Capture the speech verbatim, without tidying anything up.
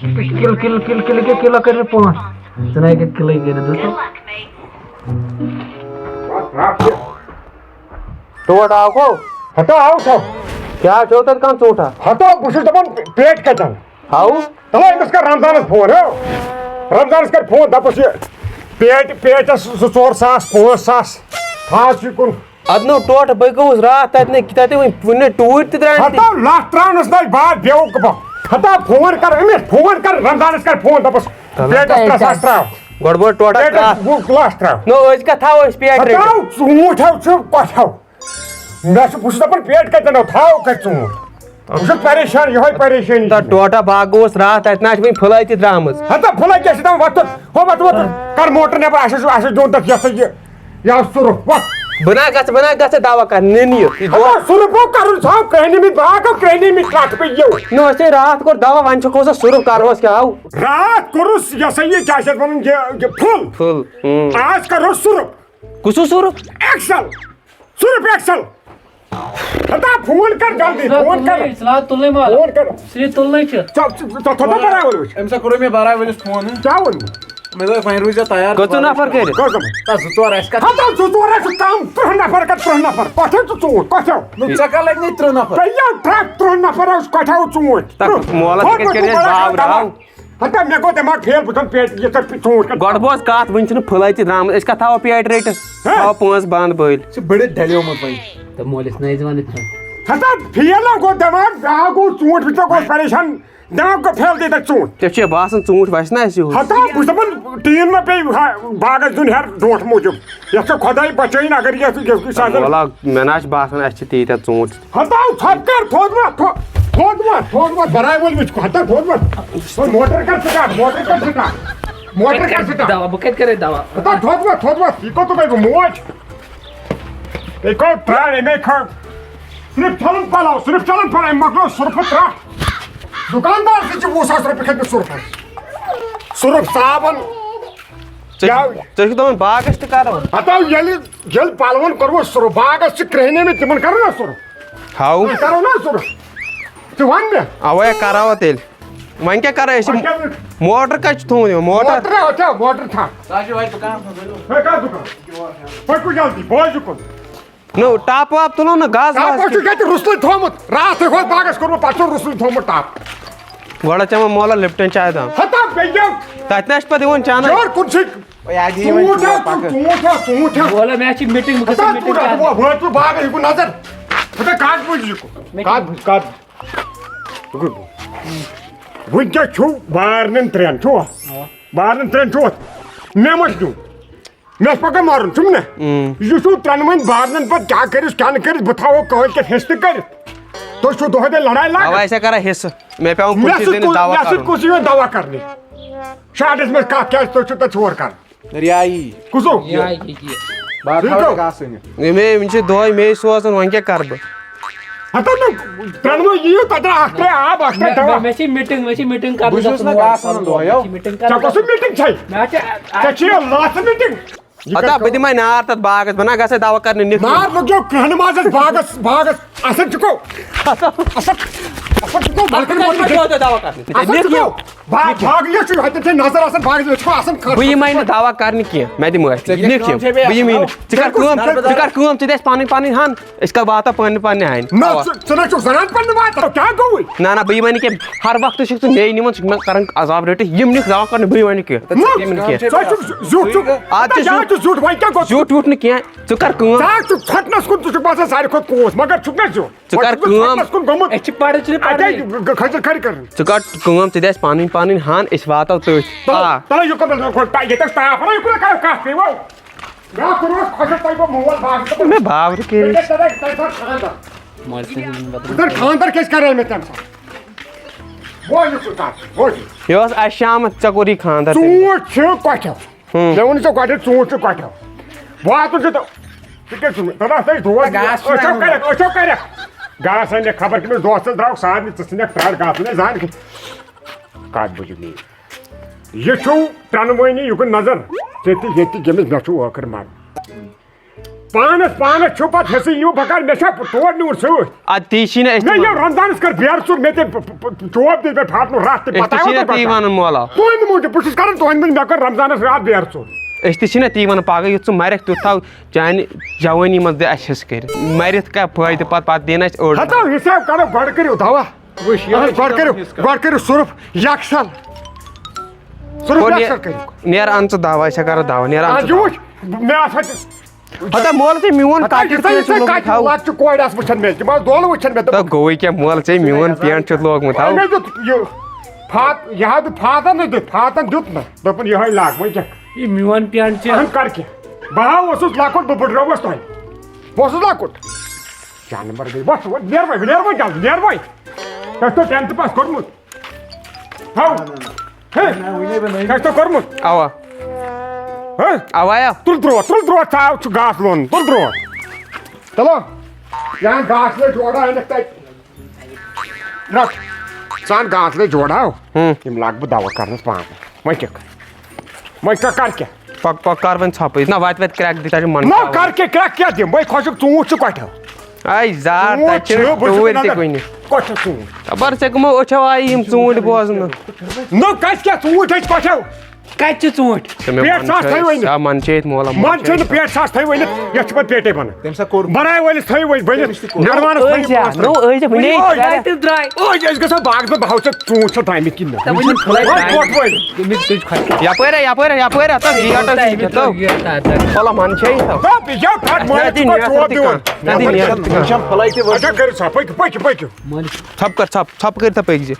کِلہٕ کِلہٕ کِلہٕ کِلہٕ کِلہٕ کِلہٕ کٔرِتھ پانٛژھ۔ ژٕ نَے کَتہِ کِلَے کٔرِتھ دِژ؟ ٹوٹھ آو کو؟ ہتا آو سا۔ کیٛاہ چھو تَتہِ کانٛہہ ژوٗنٛٹھا؟ ہتا بہٕ چھُس دَپان پیٹہِ کَتٮ۪ن؟ ہاو؟ تَلہ أمِس کَر رمضانَس فون، ہو۔ رمضانَس کَر فون، دَپُس یہِ پیٹہِ، پیٹٮ۪س زٕ ژور ساس، پانٛژھ ساس۔ تھاو ژٕ یہِ کُن۔ اَدٕ نو ٹوٹھ، بہٕ گوٚوُس راتھ تَتہِ نہٕ، تَتہِ وۄنۍ، وٕنہِ ٹوٗرۍ تہِ درٛاے نہٕ تِم۔ ہتا لَتھ ترٛاونَس نَے بعد بیوقوٗفا۔ ہتا فون کَر أمِس، فون کَر رمضانَس کَر فون، دَپُس تَلہ۔ پیٹَس ترٛےٚ ساس ترٛاو۔ گۄڈٕ ووت ٹوٹھ پیٹَس ترٛاو۔ وُہ لَچھ ترٛاو۔ نو أسۍ کَتھ تھاوو أسۍ پیٹہِ رٔٹِتھ؟ ہتا ژوٗنٛٹھۍ ہو چھِ کۄٹھیو۔ مےٚ چھُ، بہٕ چھُس دَپان پیٹہِ کَتٮ۪ن ہو، تھاوو کَتہِ ژوٗنٛٹھ؟ بہٕ چھُس پریشان، یِہوٚے پریشٲنی چھِ تَتھ مےٚ۔ ٹوٹھا باغ اوس راتھ تَتہِ، نہ چھِ وٕنہِ پھٕلَے تہِ درٛامٕژ۔ ہتا پھٕلَے کیٛاہ چھِ دَپان، وۄتھ تھوٚد، ہو وۄتھ وۄتھ، کَر موٹر نٮ۪بر، اَسہِ چھُ، اَسہِ چھُ دیُن تَتھ یہِ ہسا یہِ۔ یا سُرُف، وۄتھ۔ بہٕ نا گژھٕ، بہٕ نا گژھٕ دوا کرنہِ، نِن یہِ۔ یہِ دوا۔ ہتا سُرُف ہو کرُن، سُہ ہو کرٛہنہِ مٕتۍ باغ، ہو کرٛہنہِ مٕتۍ لَتھ پٮ۪ٹھ یِو۔ نہ، أسۍ ہے راتھ کوٚر دوا، وۄنۍ چھُکھ سا سُرُف کرہوس کیٛاہ ہو؟ راتھ کوٚرُس یہِ ہسا یہِ، کیٛاہ چھِ اَتھ وَنان، یہِ، یہِ پھُل۔ پھُل، اۭں۔ آز کرہوس سُرُف۔ کُس ہیوٗ سُرُف؟ ایکسل۔ Surf Excel. ہتا فون کر جلدی، فون کر۔ فون کر۔ ژٕ لا تُلنٕے مال۔ فون کر۔ ژٕ تُلنٕے چھِ۔ ژٕ، ژٕ، ژٕ تھوٚو برابر وٕچھ۔ أمِس ہا کوٚرُے مےٚ برابر وٕچھ فون۔ کیٛاہ ووٚن؟ مےٚ دوٚپ وۄنۍ روٗزۍ زِ تیار۔ کٔژو نفر کٔرِتھ؟ کٔژ نفر؟ تَتھ زٕ ژور آسہِ کَتھ۔ ہتا زٕ ژور آسہِ کم، تٕرٛہ نفر کر تٕرٛہ نفر۔ کۄٹھیو تہٕ ژوٗنٛٹھ، کۄٹھیو۔ نہٕ ژےٚ کَر لَگہِ نَے تٕرٛہ نفر؟ تہٕ یہِ ترٛکھ تٕرٛہ نفر اوس، کۄٹھیو ژوٗنٛٹھ۔ تَتھ تٕرٛہ۔ مولَس تھوٚد کِتھ کٔنۍ وۄتھ أسۍ باو راو؟ ہتا مےٚ گوٚو دٮ۪ماغ فیل، بہٕ دَپہٕ پیٹہِ، یہِ کَتھ ژوٗنٛٹھ کَتھ۔ گۄڈٕ بوز کَتھ، وٕنہِ چھِنہٕ پھٕلَے تہِ درٛامٕژ، أسۍ کَتھ تھاوو پیٹہِ رٔٹِتھ؟ ہہ؟ تھاوو پانٛژھ بنٛد بٔلۍ۔ ژٕ بٔڑِتھ ڈَلیومُت وۄنۍ۔ تہٕ مٲلِس نہ ٲسۍ وَنٕنۍ تھَو۔ ہتا فیل ہا گوٚو دٮ۪ماغ، بیٛاکھ گوٚو ژوٗنٛٹھ، وٕچھ ژےٚ گوٚو پریشان، دٮ۪ماغ گوٚو فیل، دِتھ ژوٗنٛٹھ۔ ژےٚ چھُے باسان ژوٗنٛٹھ وَسہِ نہ اَسہِ یِہُس؟ ہتا بہٕ چھُس دَپان ٹیٖن ما پیٚیہِ ہا باغَس دیُن ہٮ۪تھ ڈونٛٹھ موٗجوٗب۔ یَتھ ژےٚ خۄداے بَچٲیِن، اگر یَتھ، یَتھ، یَتھ سَزَن۔ وَلہٕ، مےٚ نہ چھِ باسان اَسہِ چھِ تیٖتیٛاہ ژوٗنٛٹھۍ۔ ہتا ژھۄپہٕ کر، تھوٚد وۄتھ، تھو-، تھوٚد وۄتھ، تھوٚد وۄتھ، بَرابر وٕچھ، ہتا تھوٚد وۄتھ۔ وۄنۍ موٹر کر سٹارٹ، موٹر کر سٹارٹ، موٹر کر سٹارٹ۔ دوا، بہٕ کَتہِ کَرے دوا؟ ہتا تھوٚد وۄتھ، تھوٚد وۄتھ، یہِ کوٚت گٔے بہٕ موج؟ یہِ کوٚت ترٛاو، أمۍ کھا-، صرف چھَلُن پَلو، صرف چھَلُن پَلو، أمۍ مۄکلو سُرفہٕ ترٛٹھ۔ دُکاندار سۭتۍ چھِ وُہ ساس رۄپیہِ کھٔتۍ مٕتۍ سُرفَس۔ سُرف صابَن۔ ژےٚ، کیٛاہ؟ ژےٚ چھُکھ دَپان باغَس تہِ کَرو؟ ہتا ییٚلہِ ییٚلہِ پلون کوٚروٕ سُرُف، باغس چھِ کرٛہنیمٕتۍ، تِمن کرو نا سُرُف؟ ہاو۔ تِمن کرو نا سُرُف؟ ژٕ وَن مےٚ۔ اَوَے کَراوَ تیٚلہِ۔ وۄنۍ کیٛاہ کَرو أسۍ؟ وۄنۍ کیٛاہ؟ موٹر کَتہِ چھُ تھوٚومُت یِمو؟ موٹر؟ موٹر ہا، ہا، موٹر تھاو۔ ہے، کَتھ دُکان؟ پٔکِو جلدی، بوزِو کُن۔ نو، ٹاپ واپ تُلو نہٕ، گاسہٕ واسہٕ چھُ۔ کَتہِ روٚستُے تھوٚومُت؟ راتھٕے اوس باغس کوٚرمُت، پَتہٕ چھُ روٚستُے تھوٚومُت ٹاپ۔ گۄڈٕ چٮ۪مو مولا لِپٹن چاے دام۔ ہتا بیٚیہِ۔ تَتہِ نہ چھِ پَتہٕ یِوان چانہٕ۔ یورٕ کُن چھُے۔ ہے، اَدٕ یہِ وۄنۍ ژوٗنٛٹھ چھُ ہا، پَکان۔ ژوٗنٛٹھ ہا، ژوٗنٛٹھ ہا۔ وَلہٕ، مےٚ چھِ میٖٹِنٛگ، بہٕ گژھٕ ہتا میٖٹِنٛگ ژوٗنٛٹھ ہا، کَرنہِ۔ بہٕ وٲتۍ بہٕ باغَس، یہِ گوٚو نظر۔ ہتا کَتھ بوٗزِ یہِ کُن؟ میٖٹِنٛگ۔ کَتھ بوٗزِ، کَتھ بوٗزِ؟ وٕنکیٚس چھُو بارنٮ۪ن ترٛٮ۪ن، چھُوا؟ اَوا۔ بارنٮ۪ن ترٛٮ۪ن چھُوا؟ مےٚ ما چھُ دیُن؟ مےٚ چھُ پَگاہ مَرُن، چھُم نہ؟ اۭں۔ یہِ چھُو ترٛٮ۪نوٕنۍ بارنٮ۪ن پَتہٕ کیٛاہ کٔرِتھ، کیٛاہ نہٕ کٔرِتھ، بہٕ تھاوو کٲلۍ کٮ۪تھ حِصہٕ تہِ کٔرِتھ۔ تُہۍ چھُو دۄہَے دۄہَے لڑاے لاگان۔ اَوا، أسۍ ہا کَران حِصہٕ۔ مےٚ پٮ۪وان مےٚ کُنسٕے سۭتۍ زٔنِس کُس، دعوا مےٚ سۭتۍ کَرُن۔ کُس یِوان دعوا کَرنہِ؟ شاٹَس منٛز کَتھ کیٛازِ تُہۍ چھِو تَتہِ ژور کَران؟ ریایی۔ کُسو؟ یہِ آیہِ یہِ۔ بہٕ ہا ٹھیٖک تھاوٕ گوٚو۔ تۄہہِ گاسہٕ أنِتھ۔ ہے، مے، یِم چھِ دۄہَے مے سوزان، وۄنۍ کیٛاہ کَرٕ بہٕ؟ ہَتہٕ نہٕ، ترٛٮ۪نوَے یِیِو، تَتہِ آکھ ترٛےٚ آب، اَکھ ترٛےٚ مےٚ، دَوا۔ مےٚ، مےٚ چھِ میٖٹِنٛگ، مےٚ چھِ میٖٹِنٛگ کَرٕنۍ بہٕ چھُس نہٕ دَستَس گاسہٕ منٛز۔ اَنان دۄہَے، یو۔ مےٚ چھِ میٖٹِنٛگ کَرٕنۍ ژےٚ کۄسٕے دَستَس۔ میٖٹِنٛگ چھے؟ مےٚ چھِ، ژےٚ چھِ یہِ لَژھ میٖٹِنٛگ؟ یہِ ہتا، کَتہِ بہٕ دِمے نار تَتھ باغَس، بہٕ نا گژھے دَوا کَرنہِ نِکھ۔ نار لوٚگیو کرٛہنہِ منٛز اَسہِ باغَس، باغَس۔ اَصٕل چھُکو؟ اَصٕل، اَصٕل چھُکو؟ بہٕ کَتہِ وَنہٕ دِمہٕ دَوا کَرنہِ؟ اَصٕل نِکھ یِم۔ چھُکو؟ با-، باغ یہِ چھُ، ہَتہِ چھِ نظر آسان، باغَس منٛز چھُکو آسان خٲر۔ بہٕ یِمَے نہٕ دَوا کَرنہِ کینٛہہ، مےٚ دِ معٲفی۔ ژےٚ کیٛاہ نِکھ یِم۔ کٲم چھےٚ بیٚیہِ بہٕ یِمَے اَتھ نہٕ۔ ژٕ کَر کٲم، ژٕ کَر کٲم، ژٕ دِ اَسہِ پَنٕنۍ پَنٕنۍ ہَن، أسۍ کَرو واتو پَنٕنہِ پَنٕنہِ ہَنہِ۔ نہ، اَوا۔ ژٕ، ژٕ نہ چھُکھ زَنان پَنٕنہِ واتان، کیٛاہ گوٚوُے؟ نہ، نہ، بہٕ یِمَے نہٕ کینٛہہ۔ ہر وقتہٕ چھُکھ ژٕ مے نِوان، ژٕ چھُکھ مےٚ کَران عذاب رٔٹِتھ۔ یِم نِکھ دَوا کَرنہِ، بہٕ یِمَے نہٕ کینٛہہ۔ نہ، ژٕ چھُکھ زیُٹھ، زیُٹھ چھُکھ۔ اَز چھُ زیُٹھ، یہِ چھُ زیُٹھ، وۄنۍ کیٛاہ گوٚو؟ زیُٹھ ویُٹھ نہٕ کینٛہہ۔ ژٕ کَر کٲم۔ ژٕ ہا چھُکھ ژھۄٹنَس کُن، ژٕ چھُکھ باسان ساروی کھۄتہٕ کوٗت، مگر چھُکھ نہ زیُٹھ۔ ژٕ کَر وۄنۍ چھُکھ ژٕ کٲم۔ ژھۄٹنَس کُن گوٚمُت۔ أسۍ چھِ پَران، ژٕ چھِ اَتے پَران۔ کھٔجِر کھٔجِر کَرٕنۍ۔ ژٕ کَر کٲم، ژٕ دِ اَسہِ پَنٕنۍ پَنٕنۍ ہَن، أسۍ واتو تٔتھۍ۔ تَلہٕ، آ۔ تَلہٕ یہِ کوٚت، ییٚتہِ اوس تاپھ، یہِ کوٚت کَرو کَتھ، پیٚیہِ وۄنۍ۔ بیٛاکھ کوٚر اوس خۄشک، تۄہہِ گوٚو مول باغ۔ مےٚ باورٕ کٔرِتھ۔ تَتہِ، تَتہِ، تَتہِ، تَتہِ خانٛدر۔ مٲلۍ سٕنٛدِ زٔمیٖن بدل۔ تَتہِ خانٛدر کیٛازِ کَرے مےٚ تَمہِ ساتہٕ؟ بوز یہِ کَتھ، بوز یہِ۔ یہِ اوس اَسہِ شامَس، ژےٚ کوٚرُے خانٛدر تَمہِ دۄہ۔ ژوٗنٛٹھۍ چھِ کۄٹھٮ۪و۔ ہُم۔ مےٚ ووٚن ژےٚ گۄڈٕ، ژوٗنٛٹھۍ چھِ کۄٹھٮ۪و۔ واتُن چھُ تہٕ، ژٕ کیٛاہ چھُکھ مےٚ؟ تَتھ ہسا چھِ دود۔ گاسہٕ چھُنہٕ أچھو اَنُن۔ کَرٮ۪کھ، أچھو کَرٮ۪کھ۔ گاسہٕ اَنٮ۪کھ، خبر کٔمِس دوستَس درٛاو سارنٕے، ژٕ ژھٕنٮ۪کھ ترٛٹھ گاسہٕ، نَے زانہِ کَتھ بوٗزِو میٛٲنۍ۔ یہِ چھُو ترٛٮ۪نوٕنی یُکُن نظر، ژےٚ تہِ، ییٚتہِ تہِ، ییٚمِس، مےٚ چھُ ٲخٕر مَرُن۔ پانس پانس چھُ پتہٕ حصہٕ یِوان، بہٕ کر، مےٚ چھا تور نیوٗر سۭتۍ؟ ادٕ تی چھِی نہٕ أسۍ تہِ مےٚ یہِ وَنان۔ رمضانس کر بیرٕ ژوٗر، مےٚ تہِ پ- پ- پ- چوب دِتھ مےٚ پھاٹنُک رَس تہِ أسۍ تہِ پتہ چھِی ووت نہٕ تۄہہِ تی پتہ۔ وَنان مولا۔ تُہٕنٛدِ موٗجوٗب، بہٕ چھُس کران تُہٕنٛدِ موٗجوٗب، مےٚ کٔر رمضانس راتھ بیرٕ ژوٗر۔ أسۍ تہِ چھِی نہ تی وَنان، پگاہ یُتھ ژٕ مَرَکھ تیُتھ تھاو چانہِ جوٲنی منٛز دِ اَسہِ حصہٕ کٔرِتھ۔ مَرِتھ کیٛاہ فٲیدٕ پتہٕ، پتہٕ دِن اَسہِ اوٚڑ۔ ہتو حساب کرو، گۄڈٕ کٔرِو دوا۔ وٕچھ، یہِ اہن، چھُ گۄڈٕ کٔرِو، یَتھ حصہٕ کرُن۔ گۄڈٕ کٔرِو سُرُف یکسل۔ سُرُف اور یکسل نیر-، کٔرِو۔ نیر اَن ژٕ دوا، أسۍ ہا کرو دوا، نیر اَن آ، ژٕ یہِ دوا۔ وٕچھ، مےٚ ہسا چھِ ہتا مول ژےٚ میون ہتا کاٹِر یہِ ژےٚ، پینٹ یہِ چھُ ژےٚ لوگمُت کاٹِر ہاو۔ لَتھ چھُ کورِ آسمٕژ مےٚ، تِم ٲسۍ دولہٕ وٕچھان مےٚ، تہٕ دوٚپُکھ، گوٚوٕے کیٛاہ مول ژےٚ میون پینٹ چھُتھ لوگمُت ہاو۔ مےٚ دیُت یہِ فات-، یہِ ہا دیُت فاتن نہٕ دیُت، فاتن دیُت نہٕ، دوٚپُن یِہوٚے لاگ، وۄنۍ کیٛاہ؟ یہِ میون پینٹ چھُ۔ اہن کر کیٛاہ؟ بہٕ ہا اوسُس لۄکُٹ، بہٕ بٕڈرٲوُس تۄہہِ۔ بہٕ اوسُس لۄکُٹ۔ جانور گٔے، وۄتھ، وۄتھ، نیر وۄنۍ، نیر وۄنۍ جلدی، نیر وۄنۍ۔ تۄہہِ چھُو ٹینتھ پاس کوٚرمُت؟ ہاو۔ ہے، کیٛاہ چھُ کوٚرمُت؟ اوا۔ ہہ؟ اوا یا۔ تُل درٛوت، تُل درٛوت، ژاو چھُ گاسہٕ لونُن، تُل درٛوت۔ چلو، یہاں گاسہٕ لٔج جوڑا أنِکھ تَتہِ۔ رَٹ، ژٕ اَن گاسہٕ لٔج جوڑا۔ ہُم۔ یِم لاگہٕ بہٕ دوا کرنَس پانہٕ۔ وۄنۍ کیٛاہ کَرٕ؟ وۄنۍ کیٛاہ کَرٕ کیٛاہ؟ پَک، پَک، کَر وۄنۍ ژھۄپٕے۔ نہ، وَتہِ وَتہِ کرٛٮ۪کھ دِتھ، تَتہِ چھُ مَن نہ، کھاوان۔ کَرٕ کیٛاہ، کرٛٮ۪کھ کیٛاہ دِمہٕ؟ وۄنۍ خۄشک ژوٗنٛٹھۍ چھِ کۄٹھیو۔ اے زار، ژوٗنٛٹھۍ تَتہِ چھِ چھِ، بہٕ چھُس ٹوٗرۍ تہِ نظر۔ کُنہِ۔ کۄٹھیو ژوٗنٛٹھۍ۔ خبر ژےٚ کٕمو أچھو آیہِ یِم ژوٗنٛٹھۍ بوزنہٕ۔ نہ، کَتہِ کیٛاہ ژوٗنٛٹھۍ أسۍ کۄٹھیو؟ کَتہِ چھِ ژوٗنٛٹھۍ؟ ژےٚ مےٚ پٮ۪ٹھ مَن ساس چھے، تھٲیِو أنِتھ۔ سا مَن چھے ییٚتہِ مولا، مَن مَن چھے چھے نہٕ ییٚتہِ۔ پٮ۪ٹھ ساس تھٲیِو أنِتھ، یَتھ چھِ پَتہٕ پیٹے بَنان۔ تٔمۍ سا کوٚر۔ بَناے وٲلِس تھٲیِو وۄنۍ بٔنِتھ، تٔمِس تہِ کوٚر۔ نِروانَس تھٲیِو أسۍ یا، پانٛژھ نو، تھٲیِو۔ أسۍ یا، وٕنے أسۍ۔ ترٛاے۔ أسۍ، أسۍ گژھو باغس منٛز، بہٕ ہاوٕ ژےٚ ژوٗنٛٹھۍ چھا درٛامٕتۍ کِنہٕ نہ۔ تَوَے چھِنہٕ پھٕلَے وۄنۍ درٛاے۔ پھۄٹھ وٲلۍ۔ تٔمِس تُج کھۄتہِ۔ یَپٲرۍ ہا، یَپٲرۍ ہا، یَپٲرۍ ہا، تَتھ گیٹَس نِش تَتھ۔ تَتھ۔ پھۄلہ مَن چھے یہِ تَتھ۔ تَتھ یہِ چھا پھَٹ مٲرِتھ، نہ، ژٕ دِ کۄس نیر، روب ژٕ دِوان؟ کَتھ۔ نہ، دِ نیر۔ یہِ چھَم پھٕلَے تہِ ؤسِتھ۔ اچھا، کٔرِو سا، پٔکِو، پٔکِو، پٔکِو۔ ژھۄپہٕ کر، ژھۄپہٕ، ژھۄپہٕ کٔرِتھ پٔکۍ زِ۔